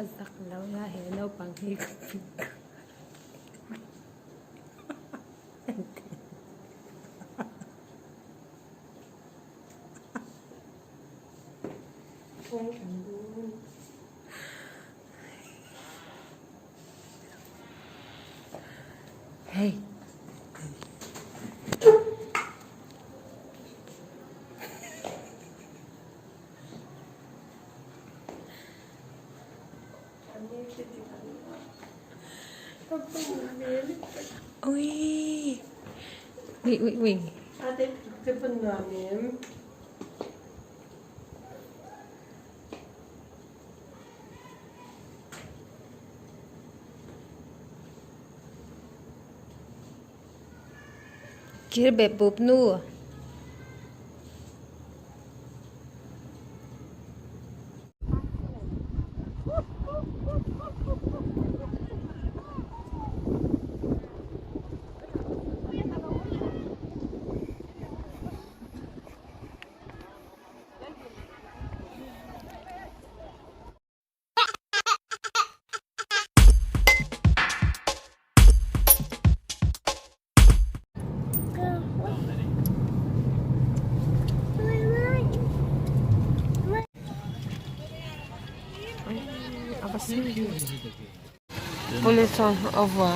A zak lo a he naupang hi ka Hey. Ui. Ui ui ui. Kir bep bup nu. Police ho a vua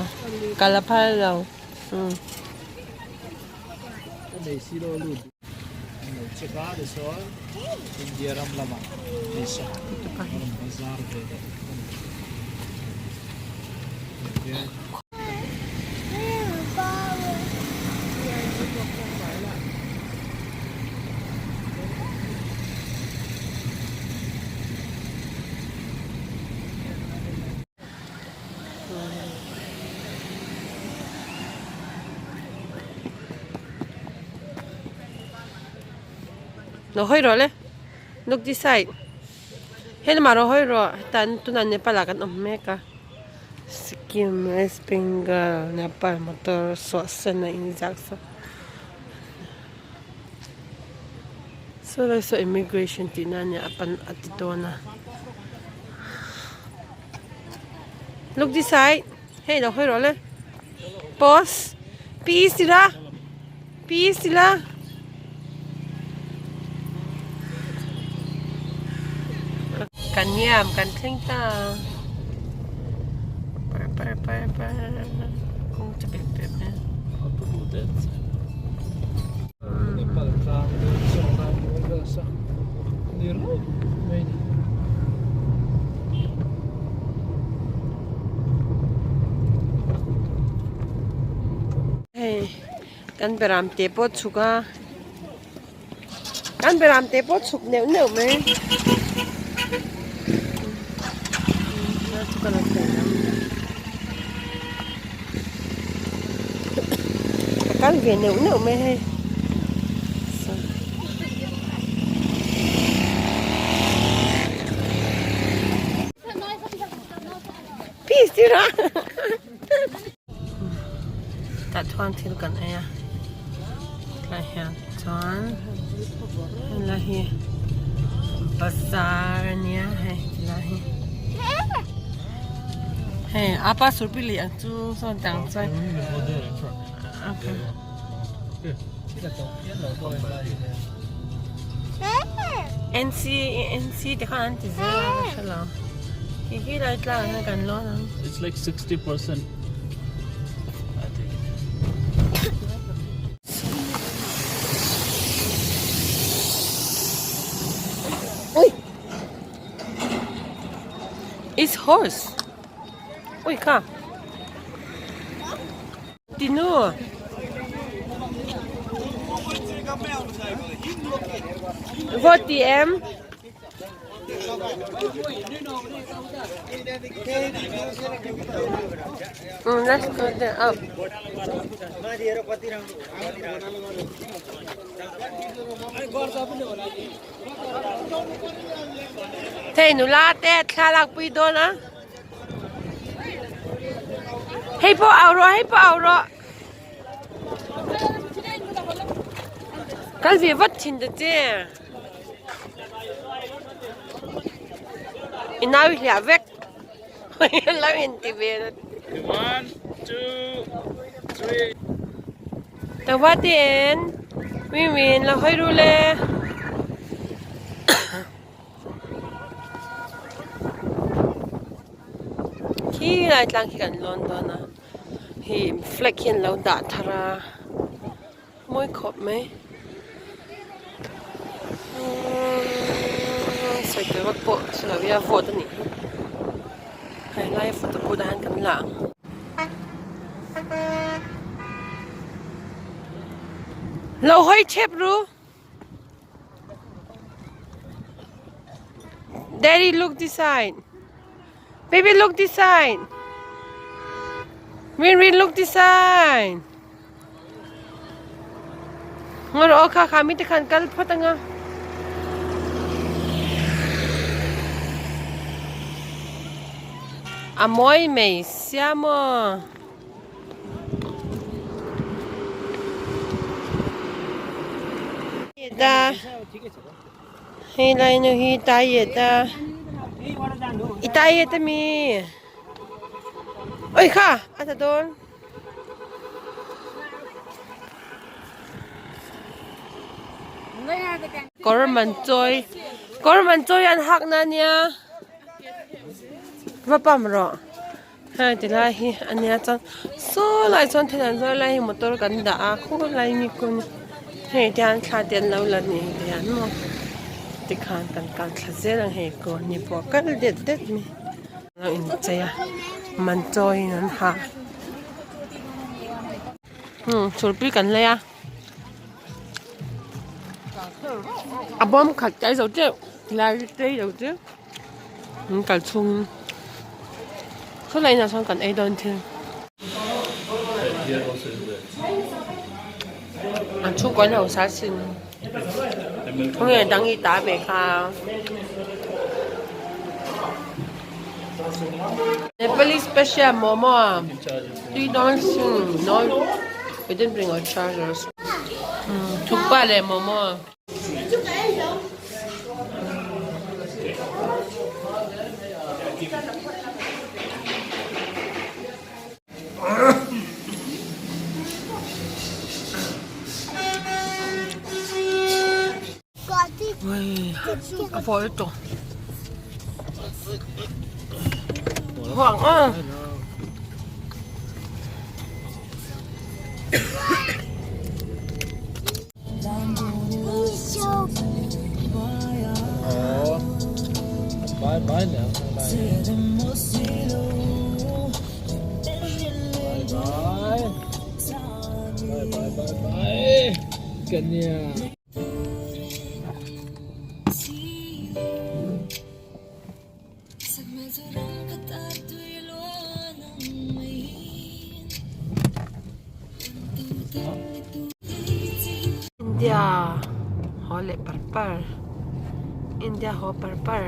kal a phal lo. Lo hawi rawh le look this side he lamah lo hawi rawh hetah tunah Nepal ah kan awm mek a Sikkim West Bengal Nepal motor suah sen a inziak saw saw lai saw immigration tih na ania a pan a ti dawn a. Look this side. Hey, lo hoi ro le. Pause. Peace sila. Peace sila. Kan niam kan thleng ta. Par par par par. Kung cha pep pep na. How to do that? Nepal tlang dawn saw lai mawi vel sa ni reuh mai a ni. Hei kan beram te pawh chhuk a kan beram te pawh chhuk neuh neuh mai. A kal ve neuh neuh mai hei peace tira tah chuan thil kan ei a tlai hian chuan helai hi bazar ania hei tilai hi hei apa surpi leh ang chu sawn tang chuan okay. NC NC te khan an ti zel a ka hre lo khi khi lai tlang ah hian kan lawn ang. It's like 60% I think. Ui! It's horse. Ui kha. Tinu. Vote ti em? Let's go there up. Thei nula te thlalak pui dawn a. Hei pawh au rawh hei pawh au rawh. Kal ve vat thin ta che. I nau i hliah vek. Lo inti ve na. One, two, three. Tawa te en Win Win lo hawi ru le. Khi lai tlang khi kan lawn dawn a hei flag hi an lo dah thar a mawi khawp mai sawi tur vak pawh sawi lo ila vawt a nih hi hei lai photo booth ah hian kan la ang. Lo hawi thep ru. Daddy look this side. Baby look this side. Win Win look this side. Ngor o kha kha mi te khan kal phot anga. A moi mei siamo. Hei lai nu hi diet a i diet ami oi kha a tha dawn. Kawr man chawi kawr man chawi an hak na ania va pam rawh. Hei ti lai hi a nia chuan saw lai chuan thil an zuar lai hi motor kan dah a khulai mi kun hei te hian thla te an lo la ni te hian maw tikhan kan kal thla zel ang hei kaw ni pawh a kal det det mai a inchei a man chawiin an ha umm chhurpui kan lei a a bawm khat kai zo teuh tilai tlei lo chu. An kal chhung saw lai inah sawn kan ei dawn thil. An chhungkaw an hausa sin. Khawnge dang i ta ve kha. Nepali special momo tui dawn sin no we didn't bring our chargers. Thukpa leh momo. A fawi lutuk. Huang a. Bye bye now. Bye bye. Bye bye bye. Kanya. India haw leh par par India haw par par.